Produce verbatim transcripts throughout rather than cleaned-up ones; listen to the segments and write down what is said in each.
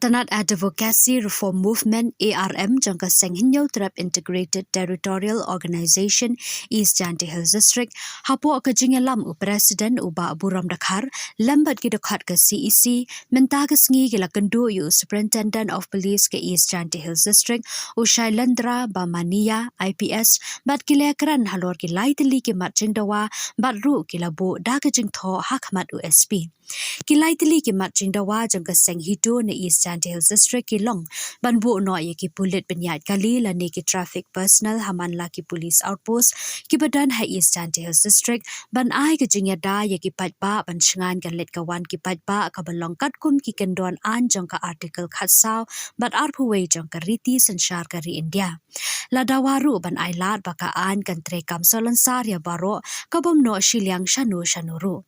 Tnat Advocacy Reform Movement, A R M, jong ka Seng Hynñiewtrep Integrated Territorial Organization, East Jaintia Hills District, hapoh ka jingïalam u President u Bah Burom Dkhar, lem bad ki dkhot ka C E C, mynta ka sngi ki la kynduh ïa u Superintendent of Police ka East Jaintia Hills District, u Shailendra Bamania, I P S, bad ki la ïakren halor ki lai tylli ki mat jingdawa, bad ruh ki la buh da ka jingthoh ha khmat u S P. Ki lai tylli ki mat jingdawa jong ka Seng HITO na East Jaintia Hills District ki long ban buh noh ïa ki pulit pynïaid kali lane ki traffic personnel ha man la ki police outpost kiba don ha East Jaintia Hills District, ban ai ka jingïada ïa ki paidbah ban shngaiñ ka leit ka wan ki paidbah kaba long katkum ki kyndon aiñ jong ka Article khatsaw bad arphew wei jong ka Riti Synshar ka ri India. La dawa ruh ban ailad ba ka aiñ kan treikam salonsar ïa baroh, kabym noh shiliang shano shano ruh.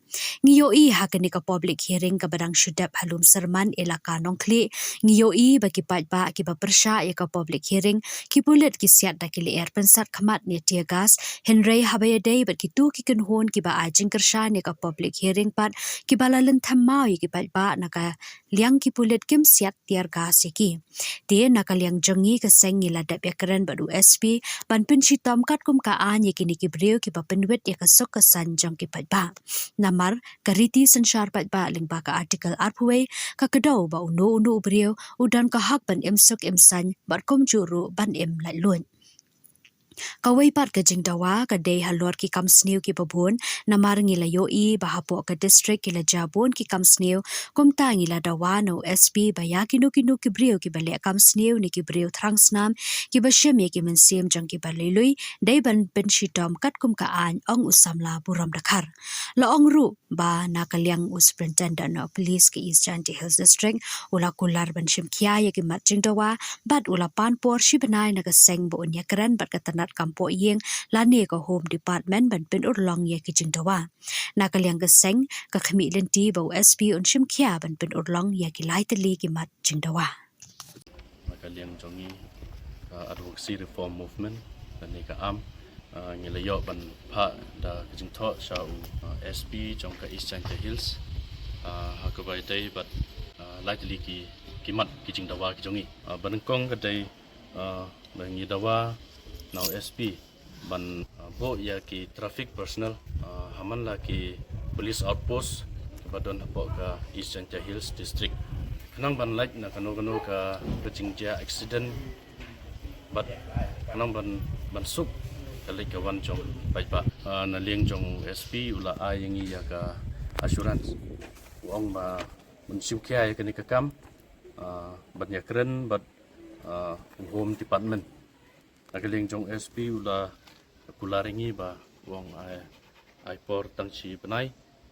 Ngi ïohi ha kane ka public hearing kaba dang shu dep ha Lumsyrman, Elaka Nongkhlieh, ngi ïohi ba ki paidbah kiba pyrshah ïa ka public hearing, ki pulit ki siat da ki lyer pynsat khmat ne tear gas, hynrei haba ïadei bad kito ki kynhun kiba ai jingkyrshan ïa ka public hearing pat, kiba la lynthem maw ïa ki paidbah, na ka liang ki pulit kim siat tear gas ïa ki. Te na ka liang jong ngi ka Seng ngi la dep ïakren bad u S P ban pynshitom katkum ka aiñ ïa kine ki briew kiba pynwit ïa ka suk ka saiñ jong ki paidbah. Namar ka Riti Synshar paidbah lyngba ka Article arphew wei ka kdew ba uno uno u briew u don ka hok ban im suk im saiñ bad kumjuh ruh ban im laitluid. Kawei pat ka jingdawa ka dei halor ki kam sniew kiba bun, namar ngi la ïohi ba hapoh ka district ki la jia bun ki kam sniew, kumta ngi la dawa na u S P ba ïa kino kino ki briew kiba leh kam sniew ne ki briew thrang snam, kiba shim ïa ki mynsiem jong kiba lui lui, dei ban pynshitom katkum ka aiñ, ong u samla Burom Dkhar. La ong ruh ba na ka liang u Superintendent of Police ka East Jaintia Hills District u la kular ban shim khia ïa ki mat jingdawa, bad u la pan por shi bnai na ka Seng ba un ïakren bad ka tnat kam poh ïing lane ka Home Department ban pynurlong ïa ki jingdawa. Na ka liang ka Seng ka khmih lynti ba u S P un shim khia ban pynurlong ïa ki lai tylli ki mat jingdawa. Na ka liang jong ngi ka Advocacy Reform Movement lane ka am, ah, ngi la ïoh ban phah da ka jingthoh sha u, ah, S P jong ka East Jaintia Hills, ah, ha kaba ïadei bad, ah, lai tylli ki, ki mat ki jingdawa ki jong ngi. Ah, ba nyngkong ka dei, ah, ba ngi dawa na u S P ban, ah, buh ïa ki traffic personnel, ah, ha man la ki police outpost kiba don hapoh ka East Jaintia Hills District, khnang ban lait na kano kano ka, ka jingjia accident, bad khnang ban, ban suk ka leit ka wan jong paidbah. Ah, na liang jong u S P u la ai ïa ngi ïa ka assurance, u ong ba un shim khia ïa kane ka kam, ah, ban ïakren bad, ah, u Home Department. Na ka liang jong S P u la kular ïa ngi ba u ong ai, ai por tang shi bnai,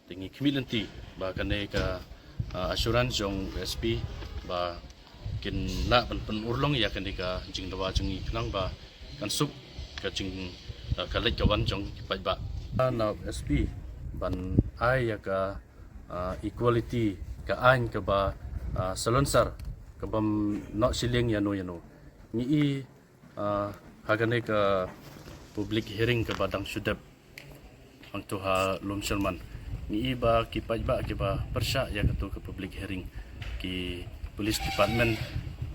te ngi khmih lynti ba kane ka, ah, assurance jong S P ba kin lah ban pynurlong ïa kane ka jingdawa jong ngi khnang ba kan suk ka jing, ah, ka leit ka wan jong ki paidbah. Na S P ban ai ïa ka, ah, equality, ka aiñ kaba, ah, salonsar, kabym noh shiliang ïano ïano. Ngi i, ah, ha kane ka public hearing kaba dang shu dep hangto ha Lumsyrman, ngi i ba ki paidbah kiba pyrshah ïa kato ka public hearing, ki police department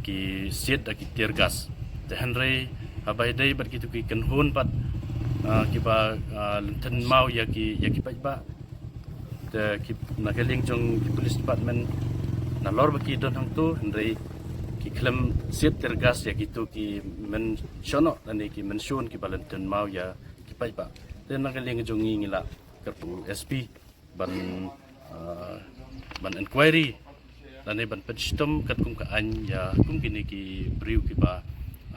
ki siat da ki tear gas. Te hynrei haba ïadei bad kito ki kynhun pat, ah, kiba, ah, lynthem maw ïa ki, ïa ki paidbah, te ki, na ka liang jong ki police department nalor ba ki don hangto, hynrei ki khlem siat tear gas ïa kito ki mynshohnoh lane ki mynshun kiba lynthem maw ïa ki paidbah. Te na ka liang jong ngi ngi la kyrpad S P ban, ah, ban inquiry lane ban pynshitom katkum ka aiñ ïa kum kine ki briew kiba,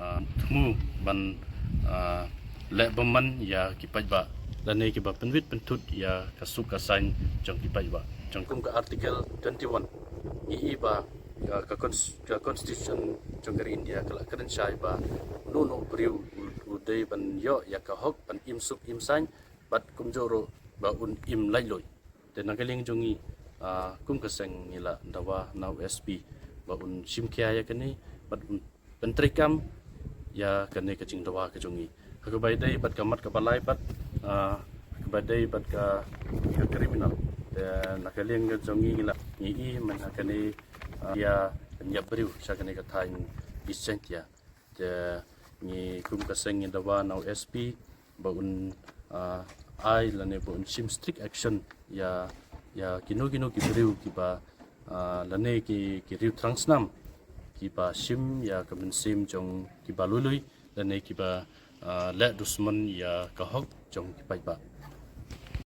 ah, thmu ban, ah, leh bymman ïa ki paidbah lane kiba pynwit pynthut ïa ka suk ka saiñ jong ki paidbah. Jong kum ka Article twenty-one ngi i ba, ah, ka cons-, ka constitution jong ka ri India ka la kren shai ba uno uno u briew u, u dei ban ïoh ïa ka hok ban im suk im saiñ bad kumjuh ruh ba un im laitluid. Te na ka liang jong ngi, ah, kum ka seng ngi la dawa na u S P ba un shim khia ïa kane bad un pyntreikam ïa kane ka jingdawa ka jong ngi. Ha kaba ïadei bad ka mat kaba lai pat, ah, ha kaba ïadei bad ka, ka criminal. Te na ka liang ka jong ngi ngi la, ngi i mynta ha kane, ah, ïa pynïap briew sha kane ka thaiñ East Jaintia. Te ngi kum ka seng ngi dawa na u S P ba un, ah, ai lane ba un shim strict action ïa, ïa kino kino ki briew kiba, ah, lane ki, ki riew thrang snam kiba shim ïa ka mynsiem jong kiba lui lui lane kiba, ah, leh dusmon ïa ka hok jong ki paidbah.